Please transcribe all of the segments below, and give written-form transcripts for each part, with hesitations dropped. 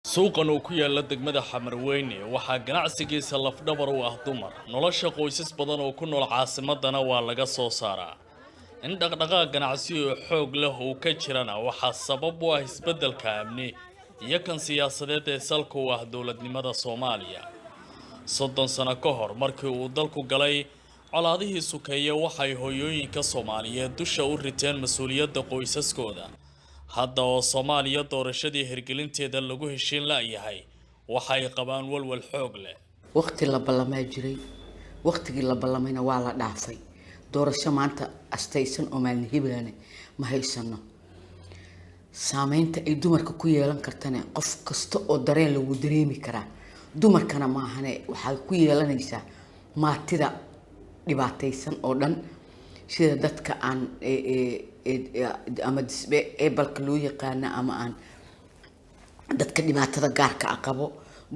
Suuqan uu ku yaala degmada Xamarweyne waxaa ganacsigiisa lafdhabar u ah dumar. Nolosha qoysas badan oo ku nool caasimadana waa laga soo saaraa. In dhaqdhaqaaq ganacsi oo xoog leh uu ka jirana waxaa sabab u ah isbeddelka amni iyo kan siyaasadeed ee salka u ah dowladnimada Soomaaliya. 30 sano ka hor, markii uu dalku galay colaadihii sukeeye, waxay hooyooyinka Soomaaliyeed dusha u riteen mas-uuliyadda qoysaskooda. Hadda oo Soomaaliya doorashadii hirgelinteeda lagu heshiin la-yahay, waxay qabaan walwal xoog leh. Waqti la ballamaa jiray, waqtigii la ballamayna waa la dhaafay. Doorasho maanta astaysan oo maalin hiblane ma haysano. Saameynta ay dumarka ku yeelan kartana qof kasta oo dareen lagu dareemi karaa, dumarkana maahane, waxay ku yeelanaysaa maatida dhibaataysan oo dhan, sida dadka aan ama ebalka loo yaqaano ama aan dadka dhibaatada gaarka ah qabo,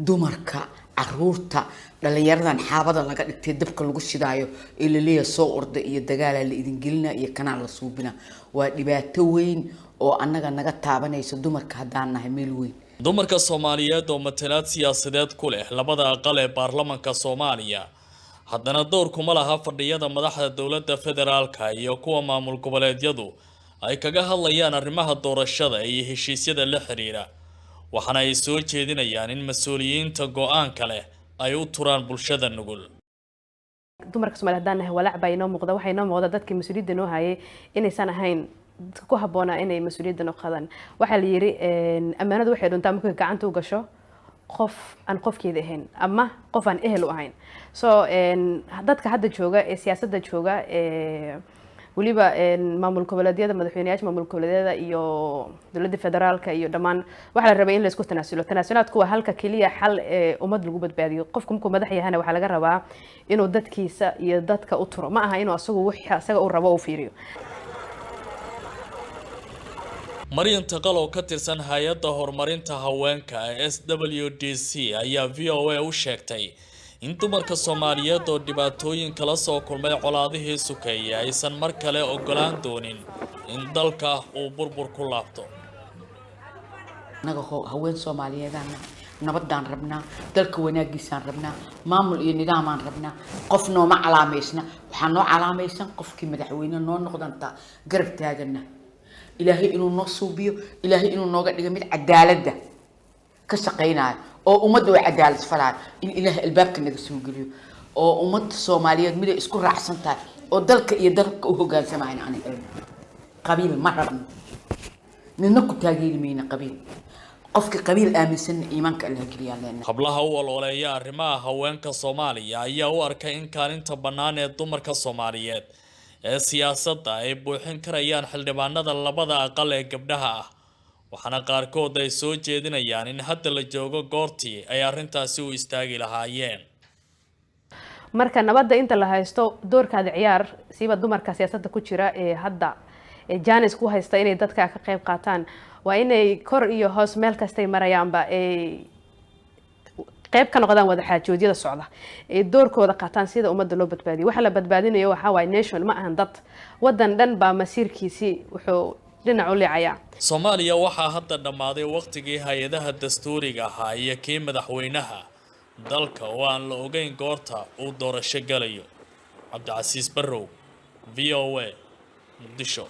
dumarka, caruurta, dhalinyaradan xaabada laga dhigtay, dabka lagu shidaayo ee laleeyahay soo orda iyo dagaalaa la idin gelina iyo kanaa la suubina. Waa dhibaato weyn oo annaga naga taabanaysa dumarka haddaan nahay meel weyn. Dumarka Soomaaliyeed oo matalaad siyaasadeed ku leh labada aqal ee baarlamanka Soomaaliya, haddana dowr kuma laha fadhiyada madaxda dowladda federaalka iyo kuwa maamul goboleedyadu ay kaga hadlayaan arrimaha doorashada iyo heshiisyada la xiriira, waxaana ay soo jeedinayaan in mas-uuliyiinta go-aanka leh ay u turaan bulshada nugul. Dumarka Somalia haddaan nahay, walaac baa inoo muuqda. Waxaa inoo muuqda dadkii mas-uuliyadda noo hayay inaysan ahayn dadka ku habboonaa inay mas-uuliyadda noo qadaan. Waxaa la yidhi ammaanadu waxay dhuntaa markay gacanta u gasho qof aan qofkeeda ahayn ama qof aan ehel u ahayn. So dadka hadda jooga ee siyaasadda jooga ee weliba maamul goboleedyada, madaxweyneyaasha maamul goboleedyada iyo dowladda federaalka iyo dhammaan, waxaa la rabay in la isku tanaasulo. Tanaasulaadku waa halka keliya xal ee ummad lagu badbaadiyo. Qofku markuu madax yahana waxaa laga rabaa inuu dadkiisa iyo dadka u turo, ma aha inuu asagu wixii asaga uu rabo u fiiriyo. Maryan Taqal oo ka tirsan hay-adda horumarinta haweenka ee SWDC ayaa VOA u sheegtay in dumarka Soomaaliyeed oo dhibaatooyin kala soo kulmay colaadihii sukeeye aysan mar kale ogolaan doonin in dalka uu burbur ku laabto. Annaga haween Soomaaliyeedaan nahay, nabadaan rabnaa, dalka wanaagiisaan rabnaa, maamul iyo nidaamaan rabnaa. Qof nooma calaamaysna, waxaa noo calaamaysan qofkii madaxweyne noo noqdanta garab taagana. Ilaahay inuu noo suubiyo, Ilaahay inuu nooga dhigo mid cadaaladda ka shaqaynayo oo ummadda oo cadaalad falaayo, in Ilaahay albaabka naga soo geliyo oo ummadda Soomaaliyeed miday isku raacsan tahay oo dalka iyo dalka u hogaansamayn. Aan helno qabiil ma rabno, nina ku taageeri mayna qabiil. Qofka qabiil aaminsanna iimaanka Allah geliyaan leenahay. Hablaha u ololeeya arrimaha haweenka Soomaaliya ayaa u arkay in kaalinta bannaan ee dumarka Soomaaliyeed ee siyaasadda ay buuxin karayaan xildhibaanada labada aqal ee gabdhaha ah, waxaana qaarkood ay soo jeedinayaan in hadda la joogo goortii ay arrintaasi u istaagi lahaayeen. Marka nabadda inta la haysto, doorkaada ciyaar, siiba dumarka siyaasadda ku jira ee hadda janis ku haysta inay dadka ka qayb qaataan, waa inay kor iyo hoos meel kastay marayaanba ay qayb ka noqdaan wadaxaajoodyada socda, ay doorkooda qaataan sida ummadda loo badbaadiyo. Waxa la badbaadinayo waxaa waaye nation, ma ahan dad. Wadan dhan baa masiirkiisii wuxuu dhinac u liicayaa. Soomaaliya waxaa hadda dhammaaday waqtigii hay-adaha dastuuriga ahaa iyo kii madaxweynaha dalka oo aan la ogeyn goorta uu doorasho galayo. Cabdicasiis Barrow, VOA, Muqdisho.